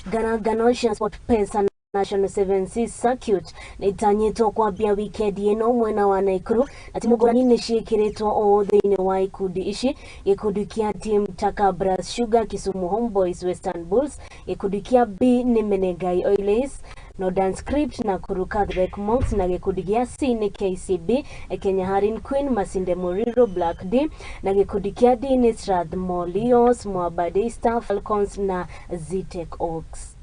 Ngarangano cia SportPesa National 7C Circuit nĩ itanyĩtwo kwambia wikendi ĩno mwena wa Naikuru na timu ngũrani nĩ ciĩkĩrĩtwo ũũ thĩinĩ wa ikundi ici: gĩkundi kĩa Team Takabras Sugar, Kisumu Homeboys, Western Bulls; gĩkundi kĩa B nĩ Menengai Oilers, Northern Script na Nakuru Catholic Monks; na gĩkundi gĩa C nĩ KCB, Kenya Harin Queen, Masinde Muliro, Black D; na gĩkundi kĩa D nĩ Strathmore Leos, Mwamba Daystar, Falcons na Zetech Oaks.